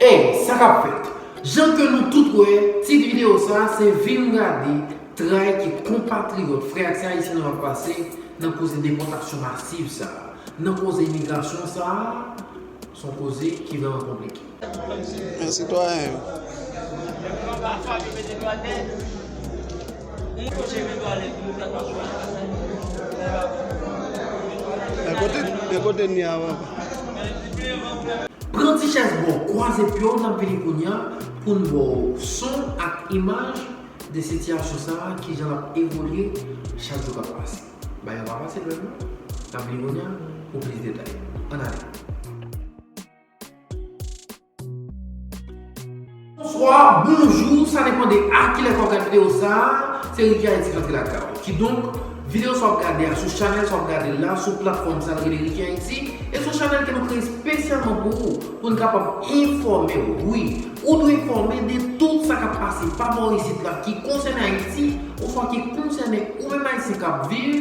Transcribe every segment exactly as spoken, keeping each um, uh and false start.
Ey, sa k ap fèt? Jan ke nou tout wè, tit videyo sa a se vin gade tray ke konpatriyòt, frè ak sè ayisyen nou ap pase nan koze depòtasyon masiv sa a, nan koze imigrasyon sa a, se yon koze ki vrèman konplike. Men sitwayen yo. Men kote, men kote n ye avan? Pran ti chèz bò, kwaze pye w, n ap vini kounye a pou n ba w son ak imaj de sitiyasyon sa a, kijan l ap evolye chak jou k ap pase. Bagay yo pa fasil menm non. N ap vini kounye a pou plis detay. Ann ale. Bonswa, bonjou, sa depann de a kilè ke w ap gade videyo sa a, se Ricky Haiti k antre lakay ou. Kidonk, videyo sa w ap gade a sou chanèl sa w ap gade l la, sou platfòm sa l rele Ricky Haiti, e se yon chanèl ke nou kreye espesyalman pou ou, pou n kapab enfòme w. Wi, ou dwe enfòme de tout sa k ap pase pa bò isit la ki konsène Ayiti, oswa ki konsène ou menm Ayisyen k ap viv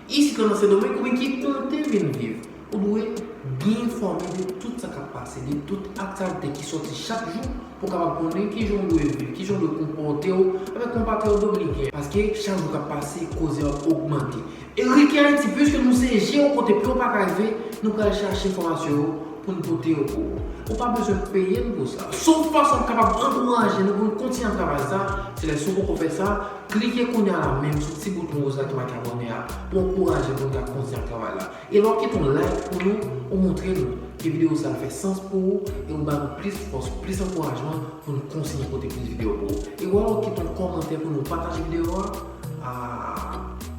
isit la nan Sendomeng oubyen ki konte vin viv. Ou dwe byen enfòme de tout sa k ap pase, de tout aktyalite ki sòti chak jou pou w kapab konnen kijan w dwe viv, kijan w dwe konpòte w avèk konpatriyòt dominiken. Paske chak jou k ap pase, koze yo ap ogmante. E Ricky Haiti, piske nou se je w kote pye w pa ka rive, nou pral chache enfòmasyon yo pou n pote yo pou ou. Ou pa bezwen peye n pou sa. Sèl fason w kapab ankouraje nou pou n kontinye ap travay sa, se lè si w poko fè sa, klike kounye a la menm sou ti bouton woz la ki make abòne a pou w ankouraje pou n ka kontinye ap travay la. E lè w kite yon like pou nou, ou montre nou ke videyo sa a fè sans pou ou e ou ba nou plis fòs, plis ankourajman pou n kontinye pote plis videyo pou ou. E lè w kite yon kòmantè pou nou pataje videyo a, a,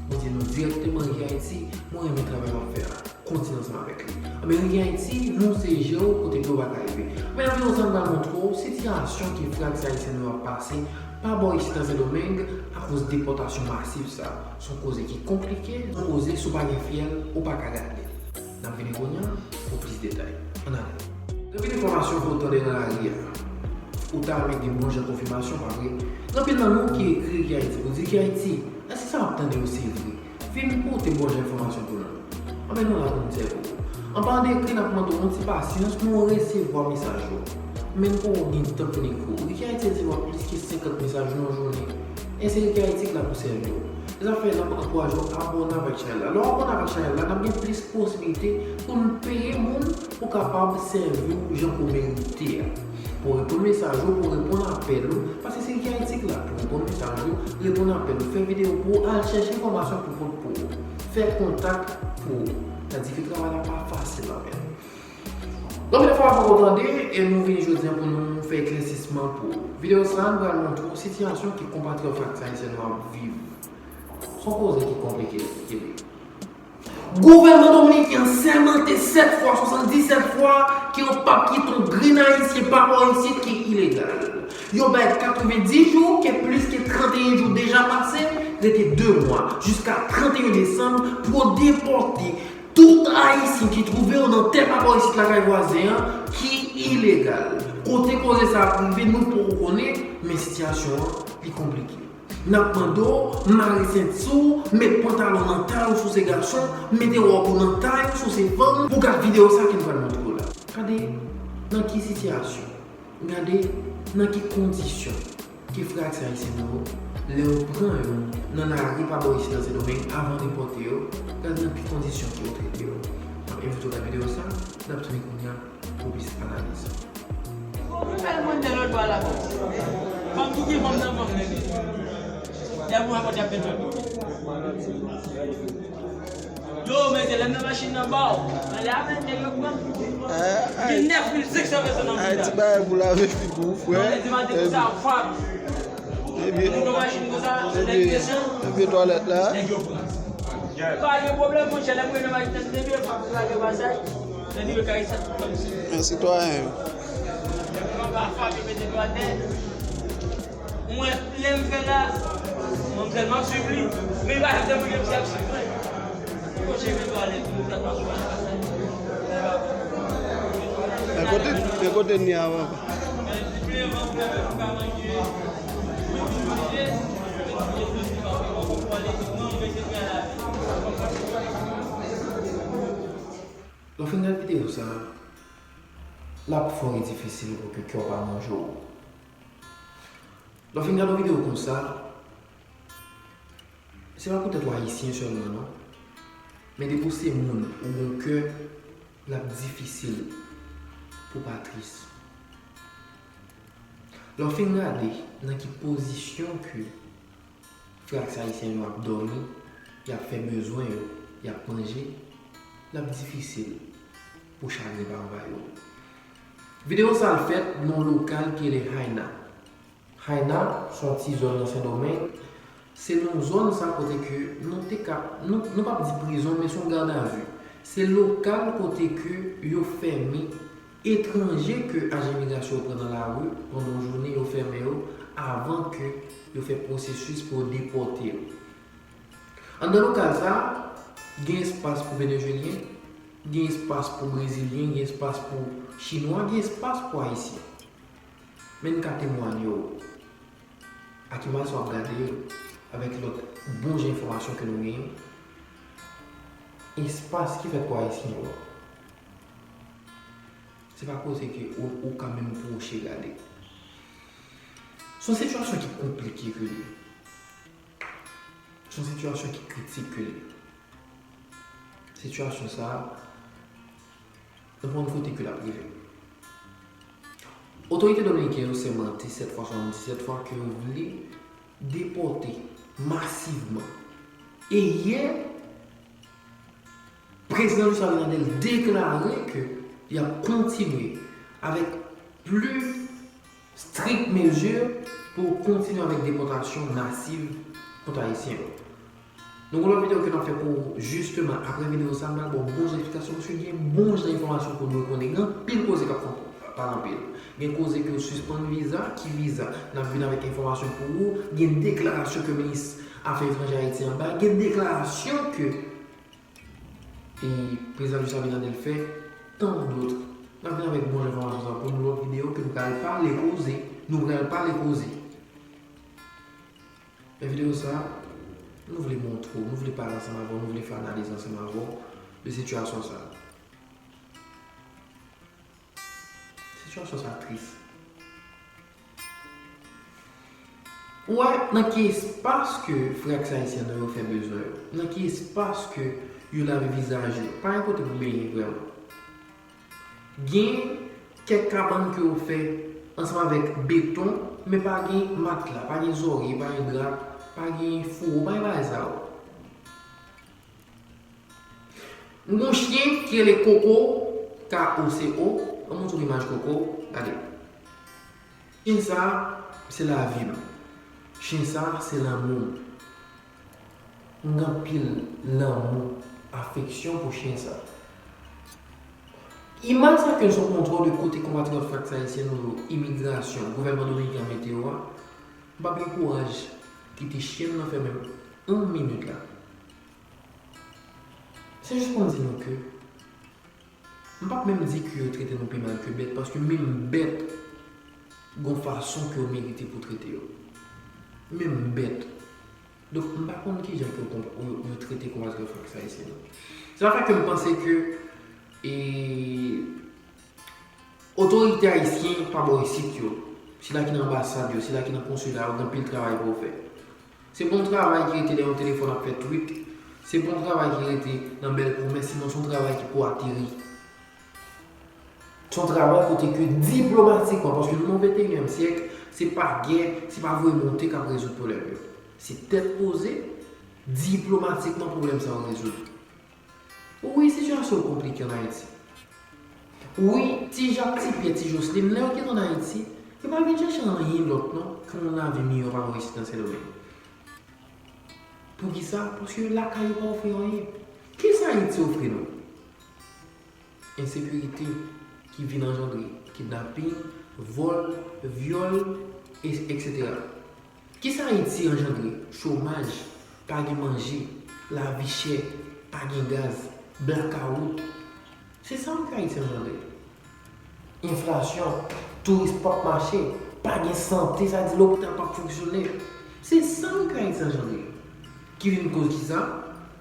mwen di nou dirèkteman, Ricky Haiti, mwen renmen travay w ap fè a. Kontinye ansanm avèk li. Anben, Ricky Haiti, nou se je w kote pye w pa ka rive. Anben, nan videyo sa a, m pral montre w sitiyasyon ke frè ak sè ayisyen nou yo ap pase pa bò isit nan Sendomeng akoz depòtasyon masiv sa a. Se yon koze ki konplike, se yon koze si w pa gen fyèl, ou pa ka gade. N ap vini kounye a pou plis detay. Ann ale. Gen anpil enfòmasyon ke w tande nan lari a. Ou ta renmen gen bon jan konfimasyon, pa vre? Gen anpil nan nou ki ekri Ricky Haiti pou di, Ricky Haiti, èske sa m ap tande yo se vre? Vin pote bon jan enfòmasyon pou nou. Anben, nou la pou n sèvi w. An paran de ekri, n ap mande w yon ti pasyans pou nou resevwa mesaj yo. Men n poko gen tan pou n ekri w. Ricky Haiti resevwa plis ke senkant mesaj nan yon jounen. E se Ricky Haiti ki la pou sèvi w. Se sa k fè n ap ankouraje w abòne avèk chanèl la. Lè w abòne avèk chanèl la, n ap gen plis posibilite pou n peye moun pou kapab sèvi w jan ke w merite a. Pou reponn mesaj ou, pou reponn apèl ou, paske se Ricky Haiti ki la pou reponn mesaj ou, reponn apèl ou, fè videyo pou ou, al chèche enfòmasyon pou kont pou ou, fè kontak pou ou. Sa di ke travay la pa fasil anpil. Donk, yon fwa ankò w tande, e nou vini jodi a pou nou fè eklèsisman pou ou. Videyo sa a, nou pral montre w sitiyasyon ke konpatriyòt frè ak sè ayisyen nou ap viv. Se yon koze ki konplike, ki li. Gouvènman dominiken an sèmante sèt fwa, swasanndisèt fwa, ke yo p ap kite yon grenn ayisyen pa bò isit ki ilegal. Yo bay katrevenndis jou, ke plis ke tranteyen jou deja pase, rete de mwa, jiska tranteyen desanm, pou yo depòte tout ayisyen ki twouve yo nan tè pa bò isit lakay vwazen an, ki ilegal. Kote koze sa ap rive, nou poko konnen, men sitiyasyon an, li konplike. N ap mande w mare senti w, met pantalon nan tay ou si w se gason, mete wòb ou nan tay ou si w se fanm, pou gad videyo sa ke n pral montre w la. Gade nan ki sitiyasyon, gade nan ki kondisyon ke frè ak sè ayisyen nou yo, lè yo pran yo nan lari pa bò isit nan Sendomeng avan depòte yo, gade nan ki kondisyon ke yo trete yo. M ap envite w gade videyo sa, n ap tounen kounye a pou plis analiz. Ou fè l moun de lòt bò la. Fanm ki gen fanm nan fanm nèg. Lè pou rakonte ap fè tout. Yo, men se lè m nan machin nan ba w. Anlè a men nèg yo pran. Gen nèf mil senk san pèsòn nan vil la. Ti bagay pou lave figi w, frè. Yo, men di maten konsa, fap. Ebyen, ebyen, ebyen twalèt la. Pa gen pwoblèm, monchè, lè m rive nan machin nan, depi yo fap, yo lage pasaj. Men sitwayen yo. Mwen, lè m fè la, mwen tèlman swiv li, men li pa janm te mouye pye ap swiv mwen. Koche men pale pou mwen. Men kote, men kote n ye avan? Lè w fin gade videyo sa a, l ap fò e difisil pou ke kè w pa manje w. Lè w fin gade yon videyo konsa, se pa poutèt w ayisyen sèlman non, men depi w se moun ou gon kè, l ap difisil pou w pa tris. Lè w fin gade nan ki pozisyon ke frè ak sè ayisyen yo ap dòmi, y ap fè bezwen yo, y ap manje, l ap difisil pou chagren pa anvayi w. Videyo sa a fèt nan yon lokal ki rele Haina. Haina se yon ti zòn nan Sendomeng. Se nan zòn sa kote ke nou te ka, nou, nou p ap di prizon, men se yon gadavi. Se lokal kote ke yo fèmen etranje ke ajan imigrasyon yo pran nan lari pandan yon jounen, yo fèmen yo avan ke yo fè pwosesis pou yo depòte yo. Anndan lokal sa a, gen espas pou Venezwelyen, gen espas pou Brezilyen, gen espas pou Chinwa, gen espas pou Ayisyen. Men n ka temwanye w ak imaj sa w ap gade yo, avèk lòt bon jan enfòmasyon ke nou genyen, espas ki fèt pou Ayisyen yo, se pa kote ke ou, ou ka menm pwoche gade. Se yon sitiyasyon ki konplike ke li ye. Se yon sitiyasyon ki kritik ke li ye. Sitiyasyon sa a, nou pa konn kote ke l ap rive. Otorite dominiken yo sèmante sèt fwa, swasanndisèt fwa ke yo vle depòte masivman. E yè, Prezidan Luis Abinader deklare ke y ap kontinye avèk pli strik mezi pou kontinye avèk depòtasyon masiv kont Ayisyen yo. Nou gen lòt videyo ke n ap fè pou ou, jisteman, apre videyo sa a, m pral ba w bon jan eksplikasyon, paske gen bon jan enfòmasyon ke w dwe konnen. Gen anpil koze k ap fè pale anpil. Gen koze ke yo sispann viza, ki viza? N ap vin avèk enfòmasyon pou ou. Gen deklarasyon ke minis afè etranjè Ayiti an bay. Gen deklarasyon ke e Prezidan Luis Abinader fè, tant d'autres. N ap vin avèk bon enfòmasyon sa pou nou lòt videyo ke nou pral pale koze. Nou pral pale koze. Men videyo sa, nou vle montre w, nou vle pale ansanm avè w, nou vle fè analiz ansanm avè w de sitiyasyon sa. Sitiyasyon sa tris. Ou wè nan ki espas ke frè ak sè ayisyen nou yo fè bezwen yo, nan ki espas ke yo lave vizaj yo, pa gen kote pou benyen vrèman. Gen kèk kabann ke yo fè ansanm avèk beton, men pa gen matla, pa gen zòrye, pa gen dra, pa gen fowo, pa gen bagay sa yo. M gon chen ki rele Koko, K O C O, ban m montre w imaj Koko, gade. Chen sa, se lavi m. Chen sa, se lanmou m. M gen anpil lanmou, afeksyon pou chen sa. Imaj sa ke n sot montre w de kote konpatriyòt frè ak sè ayisyen nou yo, imigrasyon, gouvènman dominiken an mete yo a, m p ap gen kouraj kite chen m nan fèmen m yon minit la. Se jis pou m di nou ke m p ap menm di ke yo trete nou pi mal ke bèt, paske menm bèt gon fason ke yo merite pou trete yo. Menm bèt. Donk, m pa konn kijan ke yo konp-, yo, yo trete konpatriyòt frè ak sè ayisyen yo. Se sa k fè ke m panse ke, e, otorite ayisyen pa bò isit yo, sila ki nan anbasad yo, sila ki nan konsila yo, gen anpil travay pou yo fè. Se pa yon travay ki rete dèyè yon telefòn ap fè tweet. Se pa yon travay ki rete nan bèl pwomès, sinon se yon travay ki pou ateri. Se yon travay kote ke diplomatikman, paske nou nan venteyinyèm syèk, se pa gè, se pa voye monte k ap rezoud pwoblèm yo. Se tèt poze, diplomatikman pwoblèm sa yo rezoud. Wi, sitiyasyon yo konplike ann Ayiti. Wi, ti Jak, ti Pyè, ti Joslin, lè yo gentan ann Ayiti, yo pa vin chèche anyen lòt non ke yon lavi miyò pa bò isit nan Sendomeng. Poukisa? Paske lakay yo pa ofri yo anyen. Kisa Ayiti ofri nou? Ensekirite ki vin anjandre kidnaping, vòl, vyòl, e, etsetera. Kisa Ayiti anjandre? Chomaj, pa gen manje, lavi chè, pa gen gaz, blakawout. Se sa menm ke Ayiti anjandre. Enflasyon, touris p ap mache, pa gen sante, sa di lopital p ap fonksyone. Se sa menm ke Ayiti anjandre. Ki vin koz kisa?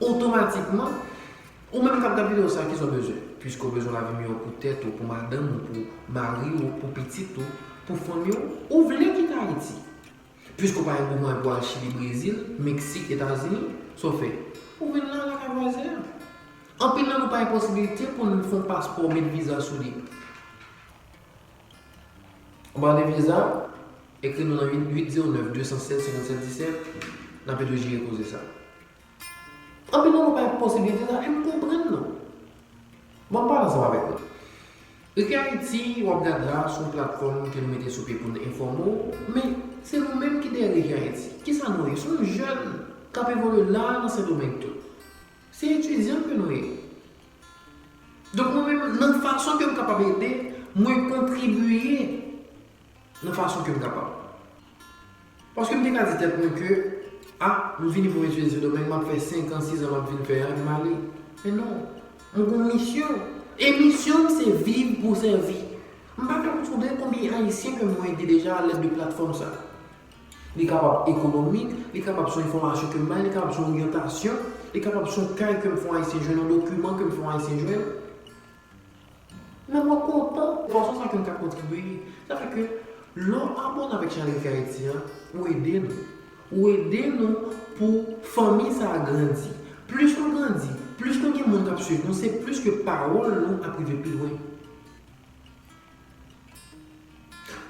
Otomatikman, ou menm k ap gad videyo sa, kisa w bezwen? Piske w bezwen lavi miyò pou tèt ou, pou madanm ou, pou mari w, pou pitit ou, pou fanmi w, ou vle kite Ayiti. Piske w pa gen mwayen pou al Chili, Brezil, Meksik, Etazini, sa w fè? Ou vin la lakay vwazin an. Anpil nan nou pa gen posibilite pou n fè yon paspò, met viza sou li. Ou pa gen viza, ekri nou nan uit zewo nèf de san sèz senkannsèt disèt, n ap eto jere koze sa. Anpil nan nou pa gen posibilite sa, e m konprann nou. Bon, m pale ansanm avèk nou. Ricky Haiti, w ap gad la, se yon platfòm ke nou mete sou pye pou n enfòme w, men se nou menm ki dèyè Ricky Haiti. Kisa nou ye? Se yon jèn k ap evolye la nan Sendomeng tou. Se etidyan ke nou ye. Donk, mwen menm, nan fason ke m kapab ede, mwen kontribye nan fason ke m kapab. Paske m te ka di tèt mwen ke, a, m vini pou m etidye Sendomeng, m ap fè senk an, sis an, m ap vin fè a, m ale. Men non, mwen gon misyon. E misyon m se viv pou sèvi. M pa ka kontwole konbyen Ayisyen ke mwen ede deja a lèd de platfòm sa. Li kapab ekonomik, li kapab se yon enfòmasyon ke m bay, li kapab se yon oryantasyon, li kapab se yon kay ke m fè yon Ayisyen jwenn, yon dokiman ke m fè yon Ayisyen jwenn. Men mwen kontan fason sa ke m ka kontribye. Sa fè ke lè w abòne avèk chanèl Ricky Haiti an, ou ede nou. Ou ede nou pou fanmi sa a grandi. Plis nou grandi, plis nou gen moun k ap swiv nou, se plis ke pawòl nou ap rive pi lwen.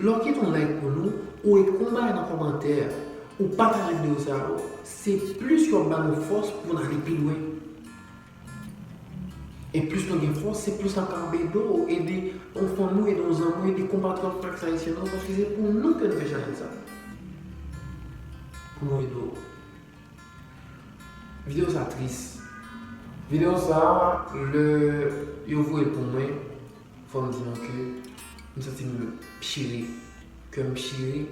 Lè w kite yon like pou nou, ou ekri yon bagay nan kòmantè, ou pataje videyo sa yo, se plis yo ap ba nou fòs pou n ale pi lwen. E plis nou gen fòs, se plis n ap kapab ede w, ede yon fanmi w, ede yon zanmi w, ede konpatriyòt frè Ayisyen nou, paske se pou nou ke nou fè chanèl sa. Pou nou ede w. Videyo sa tris. Videyo sa, lè yo voye l pou mwen, fò m di nou ke m santi m chire. Kè m chire,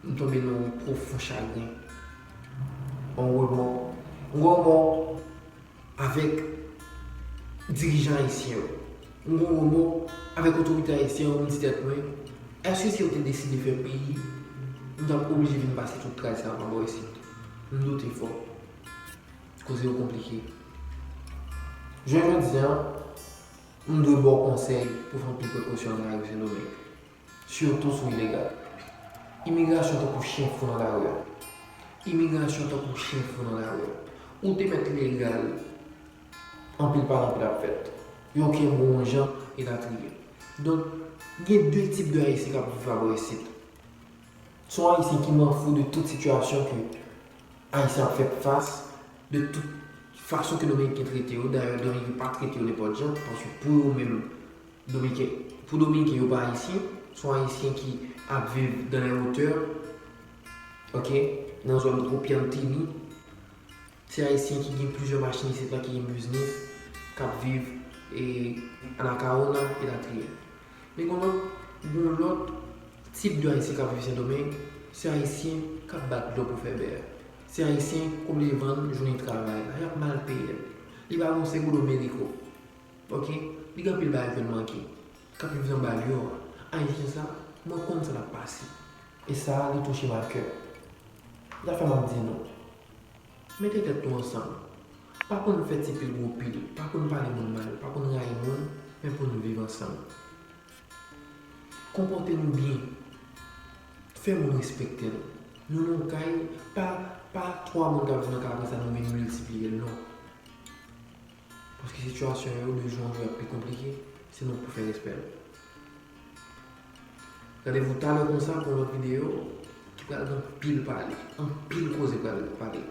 m tonbe nan yon pwofon chagren. Yon remò. Yon remò avèk dirijan ayisyen yo. M gon remò avèk otorite ayisyen yo, m di tèt mwen, èske si yo te deside fè peyi, m t ap oblije vin pase tout tray sa pa bò isit? M doute fò. Koze yo konplike. Jounen jodi a, m dwe ba w konsèy pou w fè anpil prekosyon nan lari Sendomeng. Sitou si w ilegal. Imigrasyon tankou chen fou nan lari a. Imigrasyon tankou chen fou nan lari a. Ou te mèt legal, anpil pale anpil ap fèt. Yo kenbe w yon jan, elatriye. Donk, gen de tip de Ayisyen k ap viv abò isit. Se yon Ayisyen ki manfou de tout sitiyasyon ke Ayisyen ap fè fas, de tout fason ke Dominiken trete yo. Dayè, Dominiken pa trete yo nenpòt jan, paske pou yo menm, Dominiken, pou Dominiken, yo pa Ayisyen, se yon Ayisyen ki ap viv dans les hauteurs, ok, nan zòn Gwo Pyantini. Se Ayisyen ki gen plizyè machin isit la, ki gen biznis, k ap viv, e, Anacaona, elatriye. Men gen lòt, gen lòt tip de Ayisyen k ap viv Sendomeng, se Ayisyen k ap bat dlo pou fè bè. Se Ayisyen, kòm li vann jounen travay la, y ap mal peye l. Li pa gon Seguro Médico. Ok? Li gen anpil bagay ke l manke. K ap viv nan banliyè a. Ayisyen sa, mwen konn sa l ap pase. E sa, li touche m a kè. Zafè m ap di nou. Mete tèt nou ansanm. Pa konn fè ti pil gwo pil. Pa konn pale moun mal. Pa konn rayi moun. Men pou n viv ansanm. Konpòte nou byen. Fè moun respekte nou. Nou nan yon kay, pa, pa twa moun k ap viv nan kay apre sa nou vin miltipliye l, non. Paske sitiyasyon yo, de jou an jou, ap pi konplike, se nou k pou fè respè l. Randevou talè konsa pou yon lòt videyo ki pral gen anpil pale, anpil koze pral pale.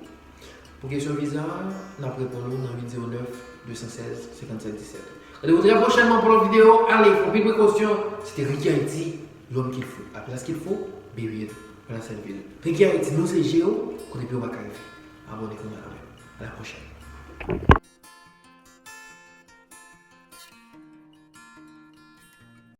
Pou kesyon viza a, n ap reponn ou nan uit zewo nèf, de san sèz, senkannsèt disèt. Randevou trè pwochènman pou lòt videyo. Ale, fè anpil prekosyon. Se te Ricky Haiti, l'homme qu'il faut, la place qu'il faut, Berry Hill, Plaisantèl. Ricky Haiti, nou se je w, kote pye w pa ka rive. Abòne kounye a la menm. À la prochaine.